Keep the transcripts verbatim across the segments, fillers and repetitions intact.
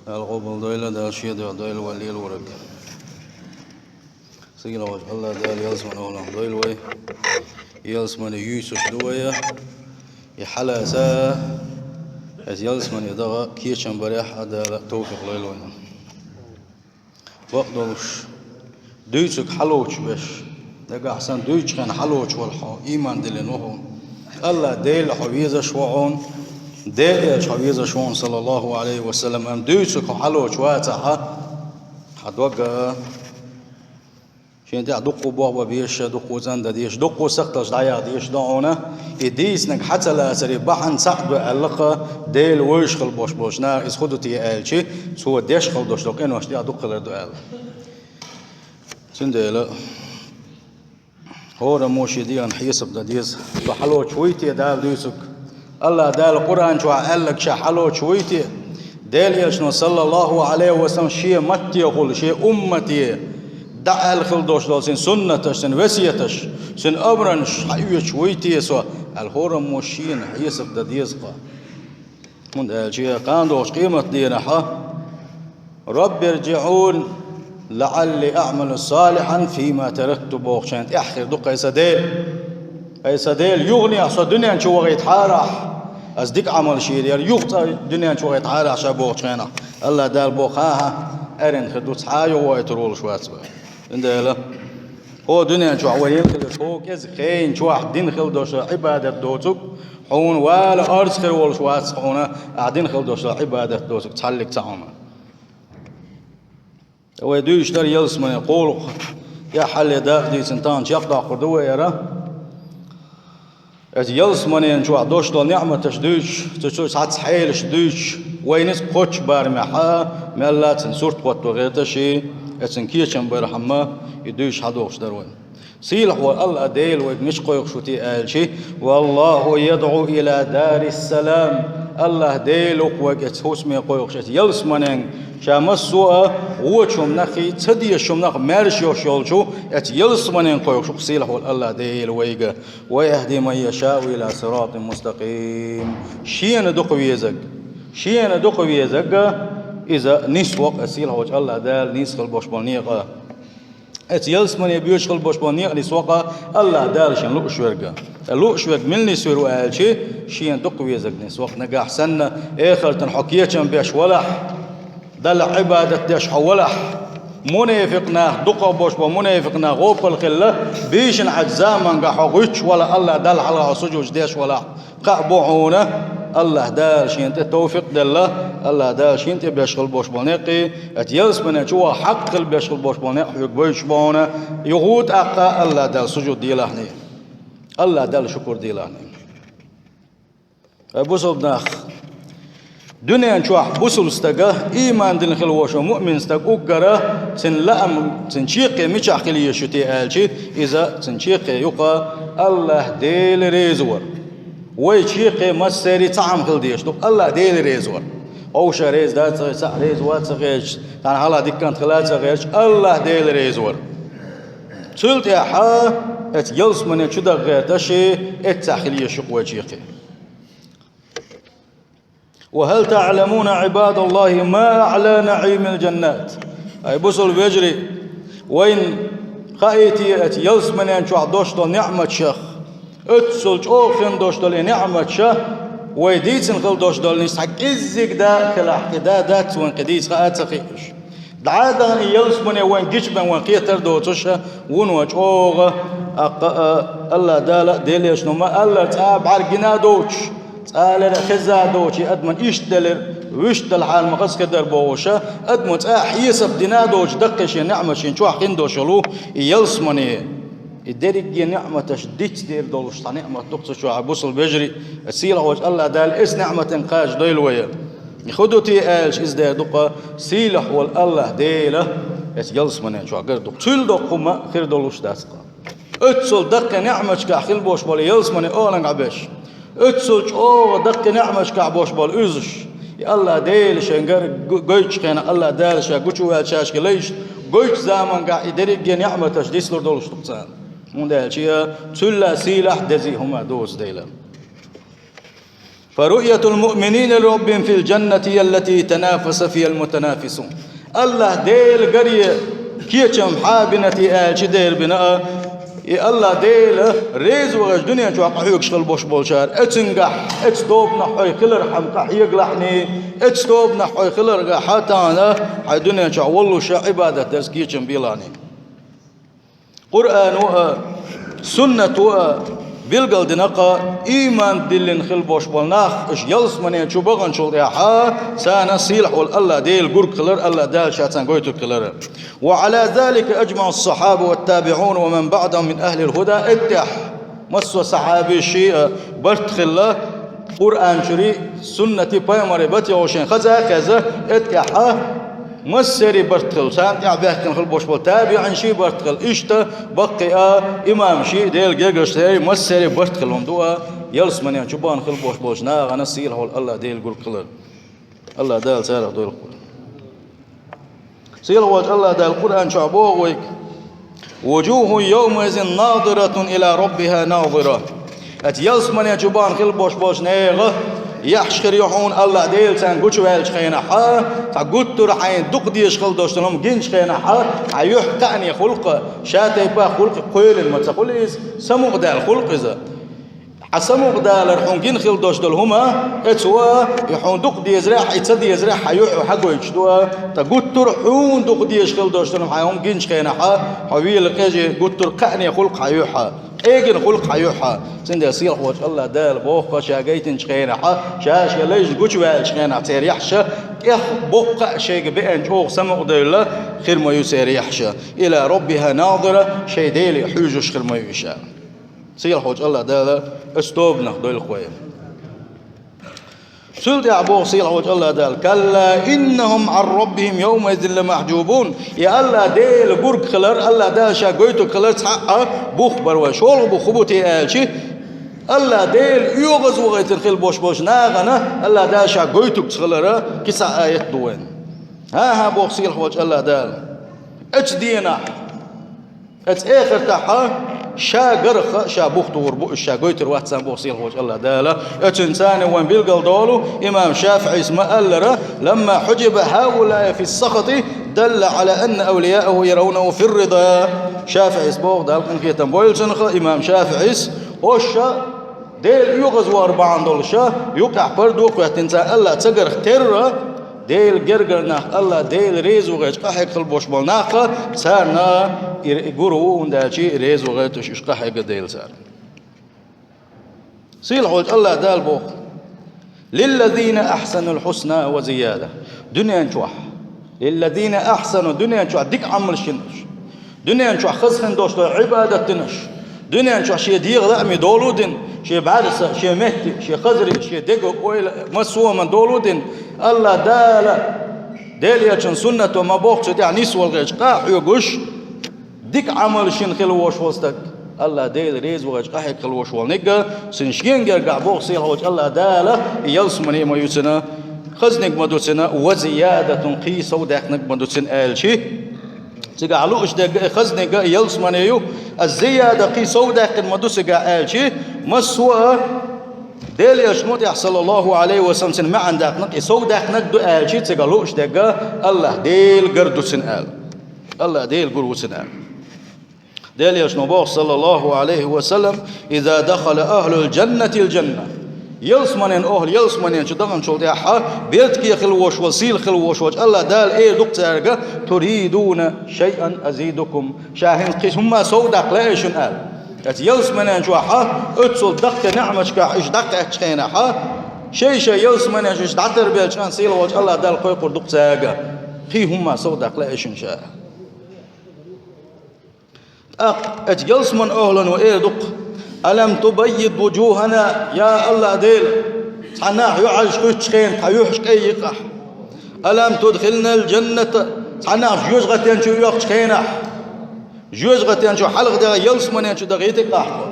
Дала къобалдойла, Дала шен дуьхьа дойла вай лелориг. Сийлахь волчу АллахӀ Дала ялсаманин охӀланах дойла вай. Ялсамане юьйцуш ду вай. И хьаласа, иза ялсамане даха кечам барехь а Дала товфикъ лойла вайна. Бакъдолуш, дуьйцург хьалоцуш берш, нагахь санна дуьйцучу хенахь хьалоцуш вара хьо, ийман диллина ву хьуна. АллахӀ Дела хьо везаш ву хьуна, Делан элча хьо везаш ву хьуна, саллаллаху Ӏалайхи ва саллам, амма дуьйцург хьо хьалоцуш вацахь, хьан дог а шен тӀехь дуккха болх бан безаш, дуккха цӀандан дезаш, дуккха сакхташ дӀаяха дезаш ду хьуна. И дийцинарг хьан ца лацаре бахьана цхьаъ ду аьлла-кх, Дела вевзаш хила болуш болчу наха иза хӀун ду те аьлча, цо деш хила долуш долу къинош тӀехь дукха хилар ду аьлла. Цундела хӀораммо шен дегӀан хьесап дан деза. Со хьалоцуш вуй те Дала дуьйцург? АллахӀ Дала Къуръан чохь аьлларг ша хьалоцуш вуй те? Делан элчано, саллаллаху Ӏалайхи ва саллам, шен маттехула, шен уммате дӀааьлла хила долуш долу цуьнан суннаташ, цуьнан весеташ, цуьнан амранаш хьаоьцуш вуй те со? Аьлла, хӀораммо шена хьесап дан деза-кх. ХӀунда аьлча кхана долчу къематдийнахь: «Рабби рджиӀун, лаӀалли аӀмалу салихьан фима таракту», бохучу хенахь тӀаьхьа хир ду: «Ай сан Дела, ай сан Дела, юха нехан со дуьнен чу вахийтахьара ахь, аса дика Ӏамал шийла яра, юха цкъа дуьнен чу вахийтахьара ахь ша», бохучу хенахь, АллахӀ Дала боху: «ХӀан-хӀа, аьррина хир ду, цхьа а юхавойтур волуш вац вай». Цундела хӀокху дуьнен чохь вай йина хилла, хӀокху кӀезиг хенан чохь дина хила долуш Ӏибадат доцург, хьуна вала орца хир волуш вац хьуна, ахь дина хила долуш Ӏибадат доцург цхьаллиг цхьа хьуна. Вай дуьйцуш дара ялсамане кхолукх, тӀаьххьалле дакъа дийцина тахана чекхдоккхур ду вай хӀара. Иза ялсаманен чохь долуш долу неӀматаш дуьйцуш, цу чу цхьацца хьелаш дуьйцуш, вайна иза кхоччу барамехь а, мелла а цуьнан сурт хӀотто гӀерташ, и цуьнан кечам бархьама, и дуьйцуш хьадогӀуш дара вай. Сийлахь волу АллахӀ Дела вайга мича кхойкхуш ву те аьлча: «Валлаху ядӀу ила дарис салам». АллахӀ Дела ву-кх вайга эцу хӀусаме кхойкхуш, эцу ялсаманен, ша массо а вочу хӀуманах а, ца дезачу хӀуманах а маьрша йолуш йолчу эцу ялсаманен кхойкхуш ву-кх сийлахь волу АллахӀ Дела вайга. «Ва яхӀди ман яшаъу ила сиратин мустакъим». Шена дукха везарг, шена дукха везарг, иза нисвоккху, сийлахь волчу АллахӀ Дала нисхила болуш болу некъа. Эцу ялсамане боьдуш хила болуш болу некъа нисвоккху АллахӀ Дала шена лууш верг. Лууш верг мила нисвир ву аьлча, шена дукха везарг нисвоккху. Нагахь санна, эхартана хьо кечам беш валахь, Далла Ӏибадат деш хьо валахь, мунепикъ нах, дукхах болуш болу мунепикъ нах гӀопал хилла, бийшина Ӏачу заманга хьо гӀуьттуш вала, АллахӀ Далла хьалха хьо сужуд деш валахь, кхаъ бу хьуна, АллахӀ Дала шена тӀе товфикъ делла, АллахӀ Дала шена тӀе беш хила болуш болу некъий, эцу ялсамане чу ваха хьакъ хила беш хила болуш болу некъ хьоьга бойтуш бу хьуна, юха тӀаккха АллахӀ Далла сужуд делахьний, АллахӀ Далла шукур делахьний. Ай бусалба нах, дуьнен чохь бусалба стага, ийман дина хила волуш муъмин стаг уггара, цуьнан лаам, цуьнан чекхе мичахь хила езаш ю те аьлча, иза цуьнан чекхе юкъа АллахӀ Дела реза вар. Вай чекхе массерий цхьаъ хила дезаш ду, АллахӀ Дела реза вар. Хьо ша реза дац ца хезча, цхьаъ реза вац ца хезча, цхьана хьалха диканца хила ца хезча, АллахӀ Дела реза вар. Цул тӀаьхьа эцу ялсамане чу даха гӀерташ, эццахь хила езаш ю-кх вай чекхе. «Ва хӀал таӀламуна, Ӏибадаллахи, ма аӀла наӀимил джаннат». Ай бусалба вежарий, вайна хаий те эцу ялсаманен чохь долуш долу неӀматех, оццул чӀогӀа хин долуш долу и неӀматаш, вай дийцина хила долуш долу нис цхьа кӀеззиг дакъа хилахь, кхин да дац вайн кхин дийца хаа а ца хиъаш. ДӀа а дахана и ялсамане вайн гича бен вайн кхетар а доцуш, вуно чӀогӀа, а, кха-, а, АллахӀ Дала а, Делан элчано ма-аллара, цкъа а бӀаьрг гина а доцуш, цкъа а леррина хезна а доцуш, и адамна иштта делира, вуьшта делахьара ма хаза хир дара бохуш, адамо цкъа а хьесап дина а доцуш, даккхий шен неӀмат шен чохь хин долуш йолу и ялсамане. И дерриге неӀматаш дицдийр долуш цхьа неӀмат ду-кх цу чохь, бусалба вежарий, сийлахь волчу АллахӀ Дала эцу неӀматан кхача дойла вай. ХӀун ду те аьлча, иза дер ду-кх, сийлахь волу АллахӀ Дела эцу ялсаманен чохь гар ду-кх. Цуьнан доккха хӀума хир долуш дац-кх. Оццул даккхий неӀматашкахь хила болуш болу ялсамане охӀлангахь беш, оццул чӀогӀа даккхий неӀматашкахь болуш болу уьзуш, и АллахӀ Дела шайн гар гу-, гойтучу хенахь, АллахӀ Дала ша гучуваьлла шаьшка лайшна гойтучу замангахь и дерриге неӀматаш дицлур долуш ду-кх царна. ХӀунда аьлча цул а сийлахь, дезий хӀума доцу дела. فرؤية المؤمنين لربهم في الجنة هي التي تنافس فيها المتنافسون. АллахӀ Дела гаре кечам хьа бина те аьлча, дера бина а, и АллахӀ Дела реза вахача дуьнен чохь къахьоьгуш хила бош болчара, эцунгахь, эцу тобанахь хьо хилархьама къахьегалахьний, эцу тобанахь хьо хиларгахьа тахана хьайн дуьнен чохь воллуша Ӏибадат дарца кечам белахьний. Къуръано а, суннато а билгалдина-кх, ийман диллина хила бош болу нах, уьш ялсамане чу баханчул тӀаьхьа, царна сийлахь волу АллахӀ Дела гург хилар, АллахӀ Дала ша царна гойтург хилар. وعلى ذلك أجمع الصحابة والتابعون ومن بعدهم من أهل الهدى. Эттехь массо а сахьабий шиъ а барт хилла, Къуръан чуьрий, суннатий, пайхамарий бат йолу шайн хаза а хеза, эттехьа массерий барт хилла, царна тӀехь баьхкина хила бош болу табиӀин шиъ барт хилла, иштта баккхий а, имам шиъ, Дела гергарчерий, массерий барт хилла хӀума ду а, ялсамане чу бахана хила бош болчу нахана сийлахь волу АллахӀ Дела гург хилар. АллахӀ Дала царах дойла. Сийлахь волчу АллахӀ Дала Къуръан чохь боху вайга: وجوه يومئذ ناضرة إلى ربها ناظرة. Оцу ялсамане чу бахана хила бош болчу нехан яххьаш хир ю хьуна АллахӀ Дела царна гучуваьллачу хенахь, цхьа гуттар а хьайна дукха дезаш хила долуш долу хӀума гинчу хенахь, хьан юьхь кхаъне хуьлу-кх, ша тайпа хуьлу-кх, кхоьлина ма ца хуьлу иза, самукъадала хуьлу-кх иза. Хьан самукъадалар хьуна гина хила долуш долу хӀума, эцо, и хьуна дукха дезарехь, и ца дезарехь хьан юьхь хьагойтуш ду, ткъа гуттар а хьуна дукха дезаш хила долуш долу хьайн хӀума гинчу хенахь, хьо вела къежий, гуттар а кхаъне хуьлу-кх хьан юьхь, къегина хуьлу-кх хьан юьхь. Цундела сийлахь волчу АллахӀ Дала боху-кх, ша гайтинчу хенахь, ша шен лайшна гучуваьллачу хенахь церан яххьаш, тӀех боккха а шайга беана чӀогӀа самукъадевлла хир ма ю церан яххьаш. إلى ربها ناظرة, шайн Деле хьуьйжуш хир ма ю уьш. Сийлахь волчу АллахӀ Дала оцу тобанах дойла-кх вай. Цул тӀаьхьа боху сийлахь волчу АллахӀ Дала: كلا إنهم عن ربهم يومئذ لمحجوبون. И АллахӀ Дела гург хилар, АллахӀ Дала ша гойтург хилар цхьа а бух бара вайн. ШолгӀа бух хӀун бу те аьлча, АллахӀ Дела оьгӀазвахийтина хила бош болчу нахана АллахӀ Дала ша гойтург ца хилар кхин цхьа аят ду вайн. ХӀан-хӀа, боху сийлахь волчу АллахӀ Дала, оцу денахь, оцу эхартахь ша гарах а ша бух тухур бу, уьш ша гойтур вац царна, боху сийлахь волчу АллахӀ Дала. Оцуьнан царна вайн билгалдолу имам ШафиӀис ма-аллара: لما حجب هؤلاء في السخط دل على أن أولياءه يرونه في الرضا. ШафиӀис боху, Далла къинхетам бойла цунах, имам ШафиӀис, хӀорш Дела оьгӀазвахар бахьана долуш, юкъахь пардо а хӀоьттина, царна АллахӀ ца гарх терра, Делан гергара нах, АллахӀ Дела реза вахийтуш къахьегна хила бош болу нах, царна и гур ву, хӀунда аьлча и реза вахийтуш уьш къахьегна Дела царна. Сийлахь волчу АллахӀ Дала боху: للذين أحسنوا الحسنى وزيادة. Дуьнен чохь. للذين أحسنوا, дуьнен чохь дика Ӏамалш йинарш. Дуьнен чохь хаза хин долуш долу Ӏибадат динарш. Дуьнен чохь шен дегӀан лаамийн долу а дина, шен бӀаьрса, шен метта, шен хазаре, шен деган ойла, массо а хӀуманна долу а дина, АллахӀ Дала, Делан Элчанан суннато ма бохучу тӀехь нисвала гӀерташ къа а хьоьгуш, дика Ӏамалш йина хила вош волу стаг, АллахӀ Дела реза вахийтуш къахьегна хила вош волу нигга, цуьнан шен гергахь боху сийлахь волчу АллахӀ Дала, и ялсамане а ма ю цуьнан, хазниг ма ду цуьнан, ва зиядатун, кхин совдаьккхинарг ма ду цуьнан аьлча. Цигахь лууш дерг и хазниг а, и ялсамане ю, а зияда, кхин совдаьккхина ма ду цигахь аьлча, массо а Делан Элчано тӀехь, саллаллаху Ӏалайхи ва саллам, цуьнан маьӀна даьккхина, и совдаьккхинарг ду аьлча, цигахь лууш дерг а АллахӀ Дела гар ду цуьнан аьлла. АллахӀ Дела гур ву цуьнан аьлла. Делан Элчано боху, саллаллаху Ӏалайхи ва саллам: إذا دخل أهل الجنة الجنة. Ялсаманин охӀла ялсамане чу даханчул тӀаьхьа, бертке хила вош волу, сийлахь хила вош волчу АллахӀ Дала эр ду-кх цаьрга: تريدون شيئا أزيدكم. Ша хӀинца кхин хӀумма совдаккха лаьий шуна аьлла. Оцу ялсамане чохь оццул даккхий неӀматашкахь уьш дӀакхаьччу хенахь, шай-шай ялсамане чу уьш дӀатарбелча, сийлахь волчу АллахӀ Дала кхойкхур ду-кх цаьрга: кхин хӀумма совдаккха лаьий шуна ша. ТӀаккха оцу ялсаманин охӀлано эр ду-кх: ألم تبيض وجوهنا, я АллахӀ Дела, цхьа нах юьхьӀаьржа хӀуьттучу хенахь тхан юьхьаш кӀай йи-кх ахь. ألم تدخلنا الجنة, цхьа нах жоьжахатен чу оьхучу хенахь, жоьжахатен чу хьалха дегӀ, ялсамане чу дахийти-кх ахь тхо.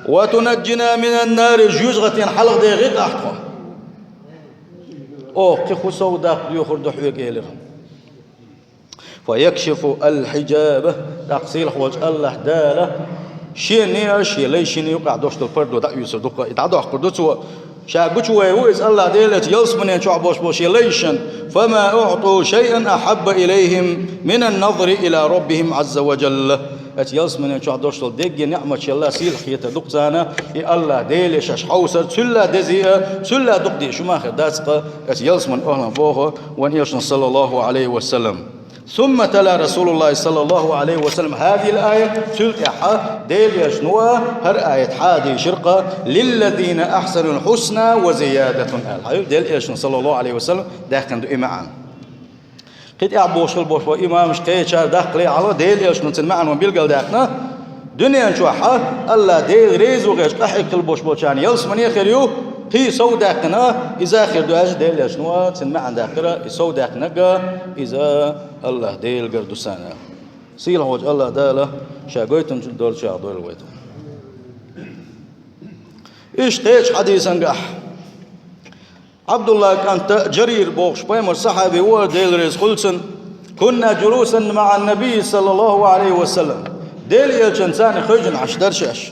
وتنجنا من النار, жоьжахатен хьалха дегӀи-кх ахь тхо. Оха кхин хӀун совдаккха доьхур ду хьоьга, элира. فيكشف الحجاب, тӀаккха сийлахь волчу АллахӀ Дала шен а, шен лайшна юкъахь долуш долу пардо дӀаоьцур ду-кх, и дӀадоккхур ду Цо. Ша гучувай ву иза АллахӀ Дела оцу ялсаманин чохь болуш болу шен лайшна: «فما أعطوا شيئا أحب إليهم من النظر إلى ربهم عز وجل». Оцу ялсаманин чохь долуш долу дерриге неӀматаш, Аллах, сийлахь хетар ду-кх царна, и АллахӀ Деле шаьш хьовсар, цул а деза а, цул а дукха деза а хир дац-кх оцу ялсаманин охӀлана боху вайн элчано, саллаллаху Ӏалайхи ва саллам. ثم تلا رسول الله صلى الله عليه وسلم هذه الآية. Цул тӀаьхьа Делан элчано хӀара аят хьадийшира-кх: «للذين أحسنوا الحسنى وزيادة», аьлла. Хьайна Делан элчано, саллаллаху Ӏалайхи ва саллам, даьккхина ду и маьӀна. Кхин тӀаьхьа бохуш хилла болуш бу имамаш, кхечара даккхале а хьалха Делан элчано цуьнан маьӀна вайна билгалдаьккхина. Дуьнен чохь а АллахӀ Дела реза ву хеташ къахьега хилла болуш болчарна ялсамане хир ю, кхин сов даьккхина, иза а хир ду аьлча, Делан элчано цуьнан маьӀна даьккхира, и сов даьккхинарг а иза АллахӀ Делагара ду царна. Сийлахь волчу АллахӀ Дала Ша гойтучу долчух дойла вай тхуна. Иштта кхечу хьадисангахь Ӏабдуллан кӀанта Джарир бохуш пайхамаран сахьаби вара, Дела реза хуьлда цунна: «كنا جلوسا مع النبي صلى الله عليه وسلم». Делан элчанца хевшина Ӏаш дара шаьш.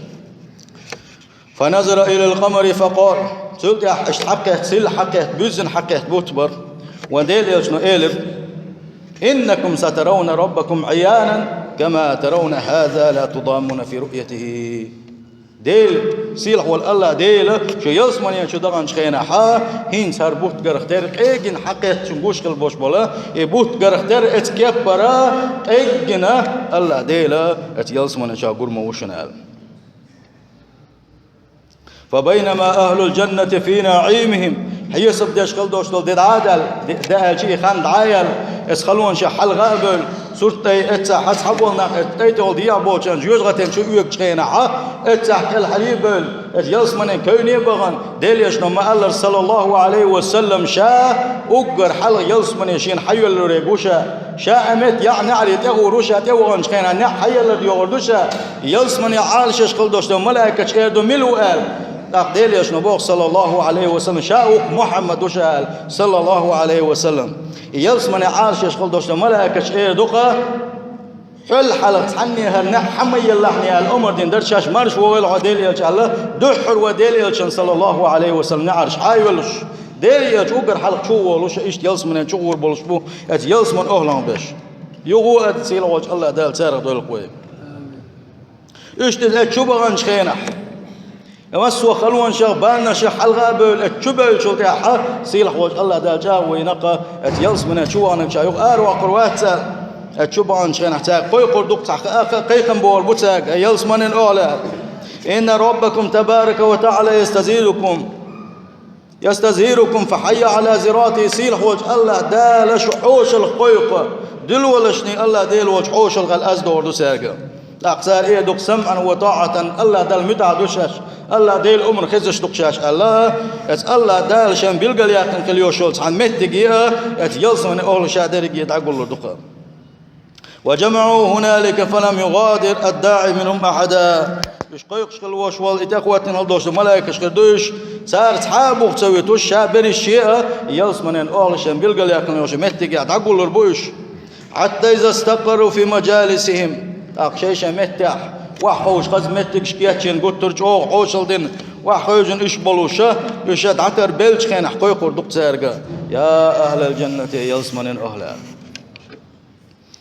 «فنظر إلى القمر فقال». Цул тӀаьхьа иштта хьакхетта, сийлахь хьакхетта, буьззина хьакхетта бутт бара. Вайн Делан элчано элира: «إنكم سترون ربكم عيانا كما ترون هذا لا تضامون في رؤيته». Дела, сийлахь волу АллахӀ Дела, шу ялсамане чу даханчу хенахь, хӀинца хӀара бутт гарх тера, къегина хьакхеттачунна гуш хила болуш болу, и бутт гарх тера, эцу кеппара къегина АллахӀ Дела эцу ялсамане чохь гур ма ву шуна аьлла. «فبينما أهل الجنة في نعيمهم». Хьесап деш хила долуш долу де дӀа а даьлла, де, де аьлча и хан дӀа а яьлла, эцу халонашах хьалха а бевлла, сурт тӀе эццахь хьаца хьаболу нах, эцу тӀе тӀехула дехьа болчарна жоьжахатин чу оьгучу хенахь, эццахь кӀелхьарий а бевлла, эцу ялсаманин кевне а бахана, Делан элчано ма-аллара, саллаллаху Ӏалайхи ва саллам, ша уггар хьалха ялсамане шена хьайоьллург ву ша. Ша а метта яӀ неӀаре тӀегӀур ву ша, тӀеваханчу хенахь неӀ хьаелларг йогӀур ду ша. Ялсамане Ӏалашъеш хила долуш долу малайкаша эр ду: «Мила ву?» – аьлла. ТӀаккха Делан элчано боху, саллаллаху Ӏалайхи ва саллам: «Ша ву-кх Мухьаммад ву ша», – аьлла, саллаллаху Ӏалайхи ва саллам. И ялсамане Ӏалашъеш хила долуш долу малайкаша эр ду-кх: «Хьол хьалха цхьанне хӀара неӀ хьа ма еллахьний», – аьлла, омра дина дара шаьш, марша вогӀийла хьо, Делан элча, аьлла, дуьххьара вай Делан элчанна, саллаллаху Ӏалайхи ва саллам, неӀарш хьа а йоьллуш, Делан элча уггар хьалха чу а волуш, иштта ялсамане чу гӀур болуш бу, эцу ялсамане охӀланах беш. Юха а эцу сийлахь волчу АллахӀ Дала царах дойла-кх вай. Иштта иза эцу чу баханчу хенахь, массо а халонашах, баннашах хьалха а бевлла, эцу чу бевллачул тӀаьхьа сийлахь волчу АллахӀ Дала чӀагӀо йина-кх, эцу ялсамане чу ваханарг ша юха араваккхур вац цара. Эцу чу баханчу хенахь цаьрга кхойкхур ду-кх цхьа а, кхайкхам бохур бу цаьрга: «Ай ялсаманин охӀла, إن ربكم تبارك وتعالى يستزيدكم». «يستزيركم فحي على زيارته», сийлахь волчу АллахӀ Дала шу хьошалгӀа кхойкху, дилвалашний АллахӀ Дела волчу хьошалгӀал аз догӀур ду цаьрга. ТӀаккха цара эр ду-кх: «سمعا وطاعة», АллахӀ Далла муьтӀахь ду шаьш, АллахӀ Делан омра хезаш ду-кх шаьш аьлла, эцу АллахӀ Дала шена билгалъяьккхина хила йолуш йолу цхьана меттиге а, эцу ялсамане охӀла ша дерриге дӀагуллур ду-кх. «وجمعوا هنالك فلم يغادر الداعي منهم أحدا». Уьш кхойкхуш хила волуш волу, и тӀехӀоьттина хила долуш долу малайкаш хир ду уьш, цара цхьа а бух ца вуьтуш, ша берриш шен а ялсаманин охӀла шена билгалъяьккхина йолчу меттигехь дӀагуллур бу уьш. «حتى إذا استقروا في مجالسهم». ТӀаккха шайн-шайн меттехь, охьахевшина хаза меттигаш кечйина, гуттар а чӀогӀа хьошалла дина, охьахевшина уьш болуш, уьш дӀатарбеллачу хенахь кхойкхур ду-кх цаьрга: «يا أهل الجنة», ялсаманин охӀла.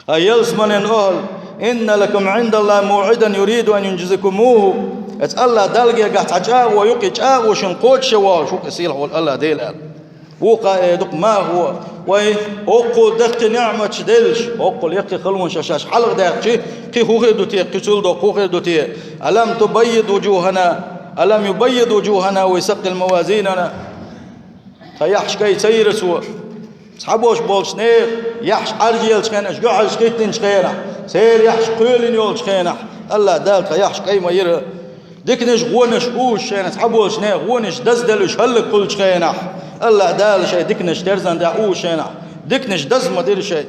«أي ялсаманин охӀла, إن لكم عند الله موعدا يريد أن ينجزكموه». Эцу АллахӀ Далла гергахь цхьа чӀагӀо ю-кх, и чӀагӀо шуна кхочушъян волуш ву-кх и сийлахь волу АллахӀ Дела аьлла. Вукхо а эр ду-кх: «ما هو». Вай, хӀокхул даккхий неӀматаш делча, хӀокхул яккхий халонаш шаьш хьалха даьккхича, кхин хӀун хир ду те, кхин цул доккха хӀун хир ду те? «ألم تبيض وجوهنا، ألم يبيض وجوهنا ويثقل موازيننا». Тхан яхьаш кӀай ца йира цо? Цхьаболуш болчу нехан яхьаш Ӏаьржа еллачу хенахь, уьш дуьхьалш хӀиттинчу хенахь, церан яхьаш кхоьлина йолчу хенахь, АллахӀ Дала тхан яхьаш кӀай ма йира. Диканаш, вонаш узуш шайна, цхьаболчу нехан вонаш даздалуш хӀаллакьхуьлучу хенахь, АллахӀ Дала шайн диканаш терзан тӀехь узуш шайна, диканаш даз ма дира шайн.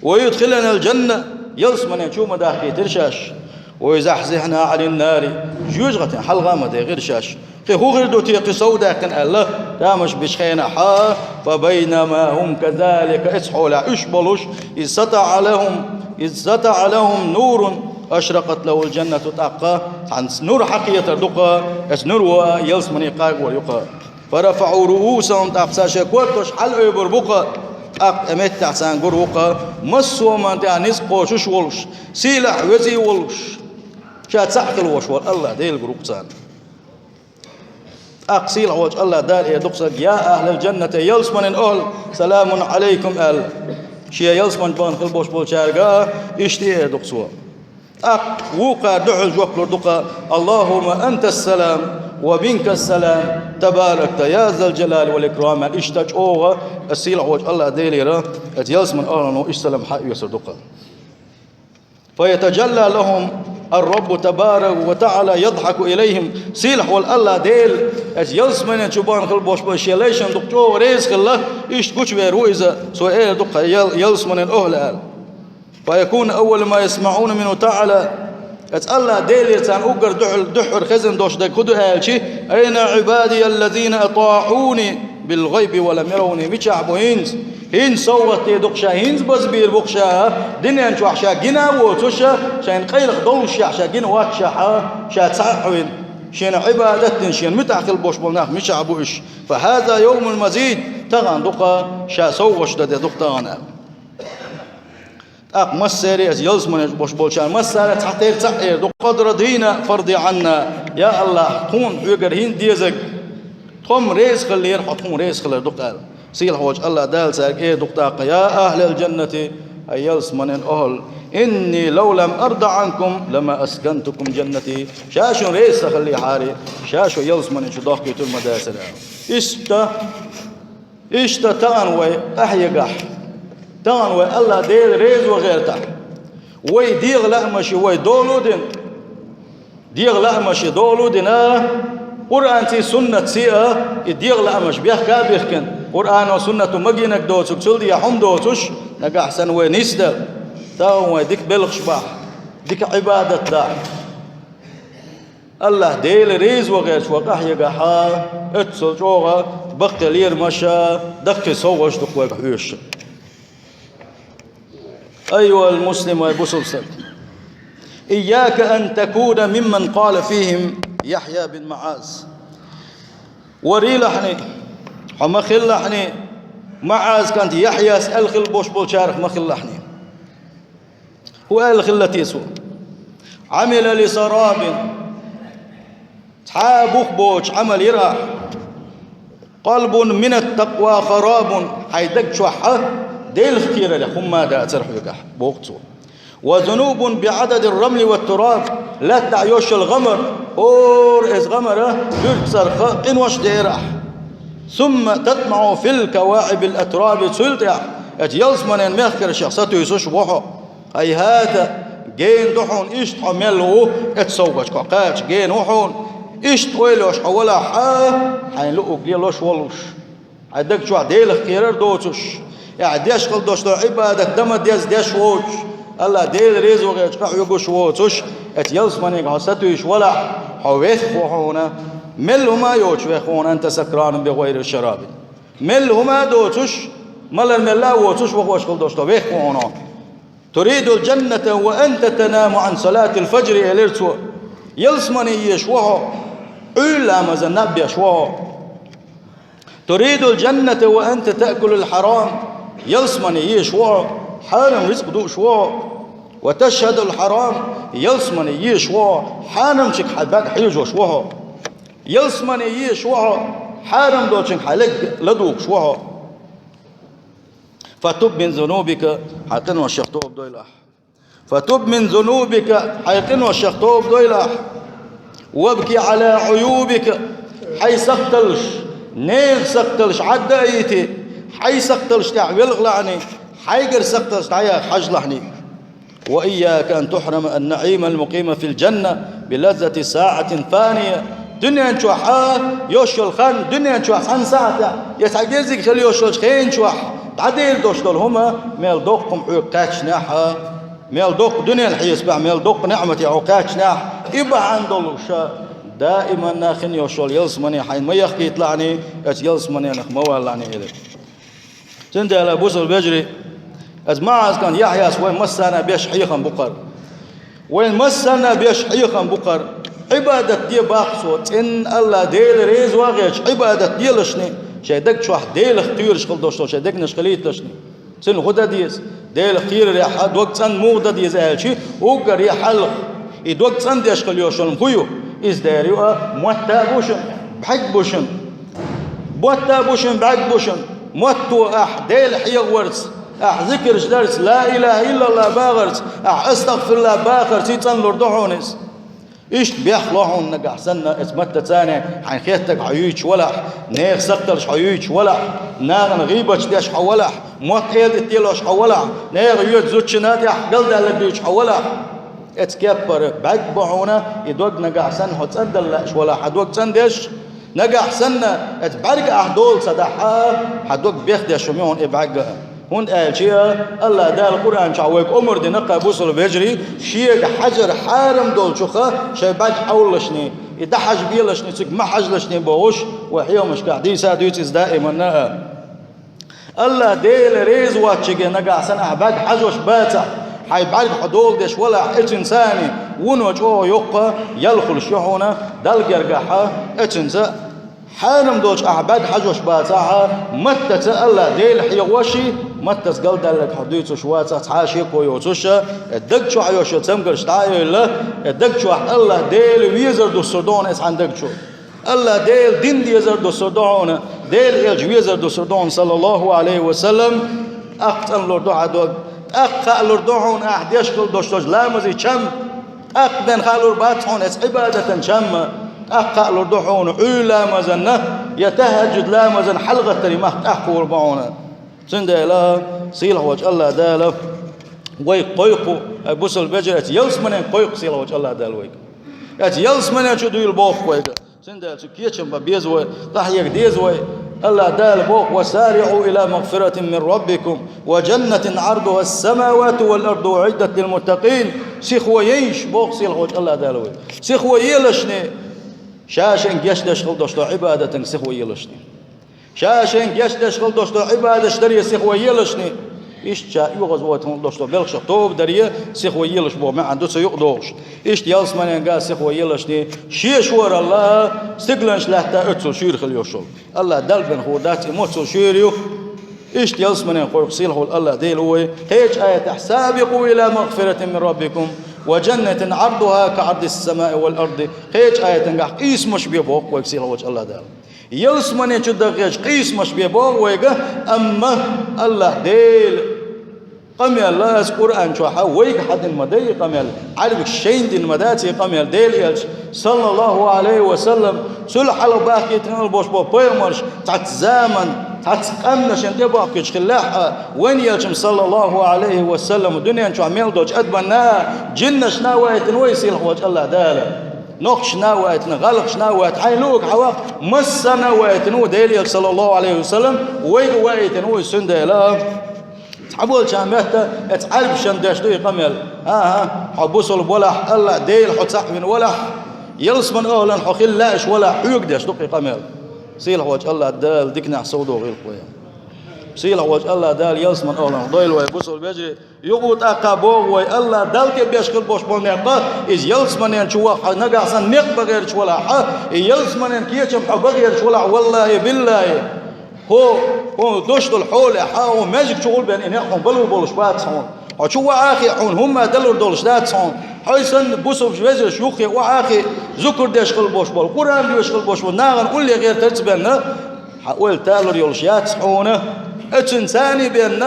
«ويدخلنا الجنة», ялсамане чу ма дахкийтира шаьш. «ويزحزحنا عن النار», жоьжахатин хьалха ма дехира шаьш. Кхин хӀун хир ду те, кхин сов даьккхина аьлла, тамаш бечу хенахь, «فبينما هم كذلك», эцу хьолехь уьш болуш, «إذ سطع لهم، إذ سطع لهم نور أشرقت له الجنة», тӀаккха цхьана нур хьакхетар ду-кх, эцу нуро ялсамане кхайкхор ю-кх. فرفعوا رؤوسهم, тӀаккха цар шоай кортош хьалаайбар бу-кх, тӀаккха меттехь царна гур ву-кх массо а хӀуманна тӀехь ницкъ кхочуш а волуш, сийлахь везий а волуш, ша цхьаъ хила волуш волу АллахӀ Дела гур ву-кх царна. ТӀаккха сийлахь волчу АллахӀ Дала эр ду-кх цаьрга: «يا أهل الجنة, ялсаманин охӀла, سلام عليكم», аьлла. Шен ялсаманчу бахана хила болуш болчаьрга иштта эр ду-кх цо. ТӀаккха вукхара дуьхьал жоп лур ду-кх: «اللهم أنت السلام ومنك السلام تباركت يا ذا الجلال والإكرام», аьлла. Иштта чӀогӀа аса сийлахь волчу АллахӀ Делера аса ялсаманин охӀлано иштта салам хьаоьцур ду-кх. «فيتجلى لهم الرب تبارك وتعالى يضحك إليهم». Сийлахь волу АллахӀ Дела аса ялсаманин чу бахана хила болуш болу шен лайшна дукха чӀогӀа реза хилла, иштта гучувер ву иза, цо эр ду-кх ял-, ялсаманин охӀла аьлла. «فيكون أول ما يسمعون منه تعالى». Аса АллахӀ Делера царна уггар дуьхьал-, дуьххьара хезна долуш дерг хӀун ду аьлча: «أين عبادي الذين أطاعوني بالغيب ولم يروني؟» Мичахь бу хӀинца? ХӀинца совгӀат де ду-кх ша, хӀинца базбийр бу-кх ша, дуьнен чохь ша гина а воцуш, шайна къайлаха доллушехь ша гина воццушехь, ша цхьаъ а вина, шена Ӏибадат а дина, шена муьтӀахь хила болуш болу нах мичахь бу уьш? «فهذا يوم المزيد», тахана ду-кх ша совгӀаташ дан де ду-кх тахана аьлла. ТӀаккха массеран а, аса ялсаманин чу болуш болчарна массара а цхьатерра цхьаъ эр ду: «قد رضينا فارض عنا». Я АллахӀ, тхуна хьоьгара хӀинца дезарг, тхо-м реза хиллера, хьо тхуна реза хилар ду-кх аьлла. Сийлахь волчу АллахӀ Дала цаьрга эр ду-кх тӀаккха: «يا أهل الجنة», хӀай ялсаманин охӀла, «إني لو لم أرض عنكم لما أسكنتكم جنتي». Ша шуна реза ца хиллехьара, ша шу ялсаманин чу дохкуьйтур ма дацара аьлла. Иштта Иштта тахана вай къахьегахь, тахана вай АллахӀ Дела резо гӀертахь, вай дегӀан лаамашка вай дола а дина, дегӀан лаамашка дола а дина, Къуръанций, суннатций а и дегӀан лаамаш бехка а бихкина, Къуръано, суннато магийнарг доцург, цул дехьа хӀума доцуш, нагахь санна вай нисдала, тахана вай дика белхаш бахь, дика Ӏибадат дахь, АллахӀ Дела реза ван гӀерташ вай къахьегахь, оццул чӀогӀа баккхий лерамаш а, даккхий совгӀаташ а ду-кх вайга хьоьшуш. أيها المسلم, хӀай бусалба стаг! إياك أن تكون ممن قال فيهم يحيى بن معاذ. Варийлахьний, хьо ма хилалахьний, МуӀаз кӀант Яхьъяс аьлла хила болуш болчарах ма хилалахьний. ХӀун аьлла хилла те цо? عمل لسراب. Цхьа а бух боцуш Ӏамал йира ахь. قلب من التقوى خراب. Хьайн даг чохь а Делах кхерарх хӀумма а дацара хьоьгахь, боху цо. وذنوب بعدد الرمل والتراب. Лаьтта тӀехь йолуш йолу гӀамар, хӀора иза гӀамар а буьртиг цӀарах къинош а деара ахь. ثم تطمع في الكواكب الأتراب. Цул тӀаьхьа оцу ялсаманин мехкаршех сатуьйсуш ву хьо. هيهات, гена ду хьуна, иштта хьо мел ву, оцу совгӀаташка кхача гена ву хьуна. Иштта ойла йолуш хьо валахь а, хьайн луъург лелош волуш, хьайн даг чохь Делах кхерар а доцуш, ахь деш хила долуш долу Ӏибадат дан ма дезза деш воцуш, АллахӀ Дела резо гӀерташ къахьоьгуш воцуш, оцу ялсаманега хьо сатуьйсуш валахь, хьо вех ву хьуна, мел хӀума а йоцуш вех ву хьуна, أنت سكران بغير شراب. Мел хӀума а доцуш, малар мелла а воцуш вахош хила долуш долу вех ву хьуна. تريد الجنة وأنت تنام عن صلاة الفجر, элира цо. Ялсамане езаш ву хьо, Ӏуьйра ламазан наб беш ву хьо. تريد الجنة وأنت تأكل الحرام. Ялсамане езаш ву хьо, хьарам рицкъ дууш ву хьо. وتشهد الحرام. Ялсамане езаш ву хьо, хьарамчуьнга хьан бӀаьрг хьежош ву хьо. Ялсамане езаш ву хьо, хьарам долчуьнга хьан лерг ладугӀуш ву хьо. فتب من ذنوبك, хьайн къиношех тоба дойла ахь. فتب من ذنوبك, хьайн къиношех тоба дойла ахь. وابك على عيوبك, хьайн сакхталш, нехан сакхталш Ӏадда а йити, хьайн сакхталш тӀехь велха лахьаний, хьайгара сакхталш дӀаяха хьажа лахьаний. وإياك أن تحرم النعيم المقيم في الجنة بلذة ساعة فانية. Дуьнен чохь а йолуш йолу хан, дуьнен чохь цхьана сахьтехь, я цхьа герзиг хила йолуш йолчу хенан чохь дӀадер долуш долу хӀума, мел доккха хӀума хьоьга кхаьчнехь а, мел доккха дуьненан хьесапехь, мел доккха неӀмате хьо кхаьчнехь, и бахьана долуш а, даиманна хин йолуш йолу ялсамане хьайна ма яхкийта лахьаний, оцу ялсаманенах ма вала лахьаний, элира. Цундела, бусалба вежарий, аса МуӀаз кӀант Яхьъяс вайн массарна беш хьехам бу-кх хӀара. Вайн массарна беш хьехам бу-кх хӀара. Ӏибадат де баккха цо, цӀена АллахӀ Дела реза вагӀеча Ӏибадат делашни, шоай даг чохь Делах кхоьруш хила долуш долу шоай дегнаш хилийталашни. Цуьнан хӀун дан деза? Делах кхерарехь дог цӀанна муха дан деза аьлчи, уггаре хьалха и дог цӀандеш хила йолуш йолу хӀума хӀун ю? Иза дера ю а, мотт а бу шуна, бӀаьрг бу шуна. Мотт а бу шуна, бӀаьрг бу шуна. Мотто ахь Дела хьехаварца, ахь зикарш дарца, ла илаха иллаллах бахарца, ахь астагӀфируллах бахарца, и цӀанлур ду хьуна иза. Иштта бехло хьуна нагахь санна, эцу маттаца хьайна хеттарг хьо юьйцуш валахь, нехан сакхталш хьо юьйцуш валахь, нахана гӀийбаташ деш хьо валахь, мотт эладита лелош хьо валахь, нехан йоьду зудчунна тӀехь галдаьлларг дуьйцуш хьо валахь. Эцу кеппара бӀаьрг бу хьуна, и дог нагахь санна хьо цӀандала лаьаш валахь, хьан дог цӀандеш, нагахь санна, эцу бӀаьрга ахь дола ца дахь а, хьан дог бехдеш хӀума ю хьуна и бӀаьрг а. ХӀунда аьлча АллахӀ Дала Къуръан чохь вайга омра дина кхин бусалба вежарий, шега хьажар хьарам долчух шайн бӀаьрг хьовлалашни, и дӀахьажабелашни, цига ма хьажалашни бохуш, вай хьехамашкахь дийца а дуьйцу иза даиманна а. АллахӀ Дела реза воцчуьнга нагахь санна ахь бӀаьрг хьажош бацахь, хьайн бӀаьрг хьо дола деш валахь, эцуьнца вуно чӀогӀа йоккха ял хуьлуш ю хьуна Далла гергахь, эцуьнца хьарам долчу ахь бӀаьрг хьажош бацахь, маттаца АллахӀ Дела хьехош, маттаца галдаьлларг хьо дуьйцуш вацахь, цхьа а шеко йоцуш, даг чохь йолуш йолу цамгарш дӀа а йовлла, даг чохь АллахӀ Дела везар дуссур ду хьуна эцу хьайн даг чу. АллахӀ Дела дин дезар дуссур ду хьуна, Дела элча везар дуссур ду хьуна, саллаллаху Ӏалайхи ва саллам, тӀаккха цӀанлур ду хьан дог, тӀаккха хаалур ду хьуна ахь деш хила долуш долчу ламазан чам, тӀаккха бен хаалур бац хьуна эцу Ӏибадатан чам, тӀаккха хаалур ду хьуна Ӏуьйра ламазанна я тахӀаджуд ламазан хьалагӀаттаран мах тӀаккха хуьлур бу хьуна. Цундела сийлахь волчу АллахӀ Дала вайга кхойкху, ай бусалба вежарий, эцу ялсаманен кхойкху сийлахь волчу АллахӀ Дала вайга. Эцу ялсаманен чу дуьйла боху вайга. Цундела цу кечам бан беза вай, къахьега деза вай. АллахӀ Дала боху: «Ва сариӀу ила магфиратин мин раббикум ва джаннатин Ӏардуха ас-самавату вал арду уӀиддат лил муттакъин». Сихо ейша, боху сийлахь волчу АллахӀ Дала вай. Сихо елашне, ша шайн гечдеш хила долуш долу Ӏибадатан сихо елашне. Ша шайн гечдеш хила долуш долу Ӏибадаташ даре сихо елашне. Иштта ша оьгӀазвахийтина долуш долу белхашах тоба даре сихо елаш боху маьӀна ду цу юкъа догӀуш. Иштта ялсаманенга сихо елашне, шен шоралла стигланаш лаьтта оццул шуьйра хила йолуш йолу. АллахӀ Далла бен хуур дац, и моццул шуьйра ю. Иштта ялсаманен кхойкху сийлахь волу АллахӀ Дела ву вай. Кхечу аятехь: «Сабикъу ила магфиратин мин раббикум ва джаннатин Ӏардуха ка Ӏардис самаи вал арди». Кхечу аятангахь къийсамаш бе боху вайга сийлахь волчу АллахӀ Дала. Ялсамане чу даххечу къийсамаш бе боху вайга, амма АллахӀ Дела къамел ла аса Къуръан чохь вайга хьан дина ма дай и къамел, Ӏарбикаш шайна дина ма дац и къамел, Дела элча, саллаллаху Ӏалайхи ва саллам, цул хьалха бахкийтина болуш болу пайхамарш цхьацца заман, цхьацца къаьмнашна тӀебохкуьйтуш хиллехь а, вайн элчам, саллаллаху Ӏалайхи ва саллам, дуьнен чохь мел долчу адамашна, джиннашна а ваийтина вай сийлахь волчу АллахӀ Дала. Нохчашна а ваийтина, гӀалгӀашна а ваийтина, хьайн луъург хьан ваккха, массарна а ваийтина ву Дела элча, саллаллаху Ӏалайхи ва саллам, вайга а ваийтина ву, цундела цхьаболчарна моьтту, эцу Ӏарбашна деш ду и къамел. ХӀан-хӀа, хьо бусалба валахь, АллахӀ Дела хьо цхьаъ вина валахь, ялсаман охӀлан хьо хила лаьаш валахь, хьоьга деш ду-кх и къамел. Сийлахь волчу АллахӀ Дала диканехь совдохийла-кх вай. Сийлахь волчу АллахӀ Дала ялсаман охӀлан хьо дойла вай, бусалба вежарий. Юха тӀаккха боху вай, АллахӀ Далла тӀе беш хила болуш болу некъ, иза ялсаманен чу ваха хьо нагахь санна некъ бан гӀерташ валахь, и ялсаманен кечам хьо бан гӀерташ валахь, валлахӀи, биллахӀи, хьо, хьуна долуш долу хьолехь, хьуна маьждиг чу гӀулбен и некъ хьуна балур болуш бац хьуна. Хьо чу вахахь а, хьуна хӀумма далур долуш дац хьуна. Хьо санна бусалба вежарий юххе вахахь а, зукар деш хила болуш болу, Къуръан доьшуш хила болуш болу нахана улле гӀертарца бен, хьан ойла талур йолуш яц хьуна, оцунна царний бен,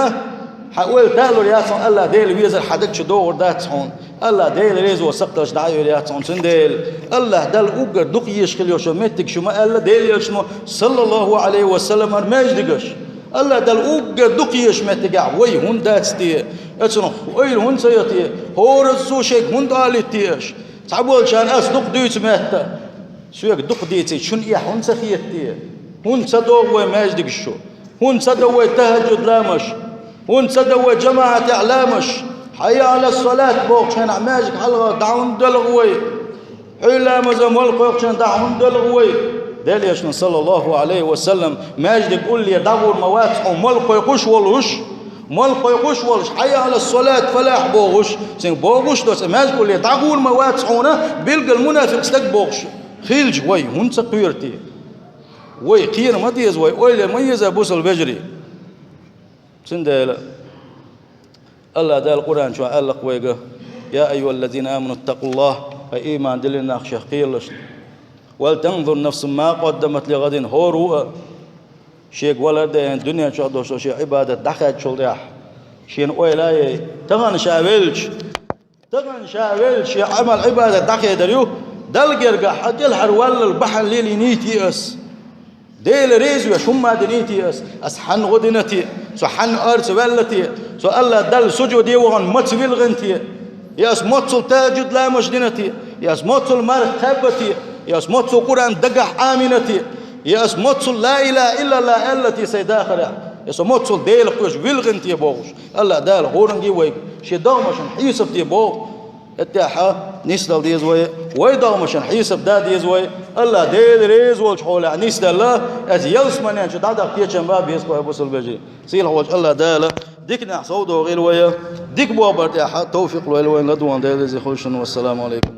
хьан ойла талур яц хьуна, АллахӀ Дела везар хьан даг чу догӀур дац хьуна. АллахӀ Дела реза волу сакхталш дӀа а йойр яц хьуна, цундела АллахӀ Далла уггар дукха езаш хила йолуш йолу меттиг шу ма аьлла Делан элчано, саллаллаху Ӏалайхи ва саллам, хӀара маьждигаш. АллахӀ Далла уггар дукха езаш меттигехь вай хӀунда дац те? Оцунах ойла хӀунда ца йо те? ХӀоразза цо шайга хӀунда олуьйту те аша? Цхьаболчарна ас дукха дуьйцу моьтту. Соьга дукха дийцича, шуна эхь хӀунда ца хета те? ХӀунда ца догӀу вай маьждигаш чу? ХӀунда ца до вай тахӀаджуд ламазаш? ХӀунда ца до вай жамаӀатехь ламазаш? «Хьайя Ӏала ссалат» бохучу хенахь маьждиг хьалха дӀа хӀунда доьлху вай? Ӏуьйра ламаза молла кхойкхучу хенахь дӀа хӀунда доьлху вай? Делан элчано, саллаллаху Ӏалайхи ва саллам, маьждиг уллера дӀагӀур ма вац хьуна молла кхойкхуш а волуш, Малх кхойкхуш волуш, «Хьайя Ӏала ссалат, фалахь» бохуш, цуьнга бохуш доцу, маьждигуле дӀагӀур ма вац хьуна, билггал мунафикъ стаг бохуш хилча, вай хӀунда ца кхоьру те? Вай кхера ма деза, вай ойла ян ма еза, бусалба вежарий. Цундела АллахӀ Дала Къуръан чохь аьлла-кх вайга: «Я айюхаллазина аману ттакъуллахӀ», хӀай ийман диллина нах, шех кхералаш. «Вал танзур нафсун ма къаддамат ли гӀадин», хӀора ву а шега валар а даьлла, дуьнен чохь долуш долу шен Ӏибадат дӀахаьдчул тӀаьхьа шена ойла а яй, тахана ша велча, тахана ша велча, шен Ӏамал, Ӏибадат дӀахедар ю, Далла гергахь хьан кӀелхьарваллал бахьана лелийний те ас? Дела реза веш хӀумма диний те ас? Ас хьанна гӀо дина те? Со хьанна орца ваьлла те? Со АллахӀ Далла сужуде вахана маца вилгӀина те? Я ас моццул тахӀажжуд ламазаш дина те? Я ас моццул марха кхаьбна те? Я ас моццул Къуръан дагахь Ӏамийна те? Я ас моццул ла илахӀа иллаллахӀ аьлла те сайн дахарехь? Я со моццул Дела кхоьруш вилгӀина те бохуш, АллахӀ Дала хӀоранге вайга шен догӀмашна хьесап де боху. ХӀеттехьа нисдала деза вай, вай догӀмашна хьесап дан деза вай. АллахӀ Дела реза волчу хьолехь нисдала, аса ялсаманен чу дӀадаккха кечам бан беза кху, хӀай бусалба вежарий. Сийлахь волчу АллахӀ Дала диканехь совдохийла вай, дика бохург тӀехь товфикъ лойла вайна, ладогӀарна Дела реза хуьлда шуна. Вассаламу алейкум.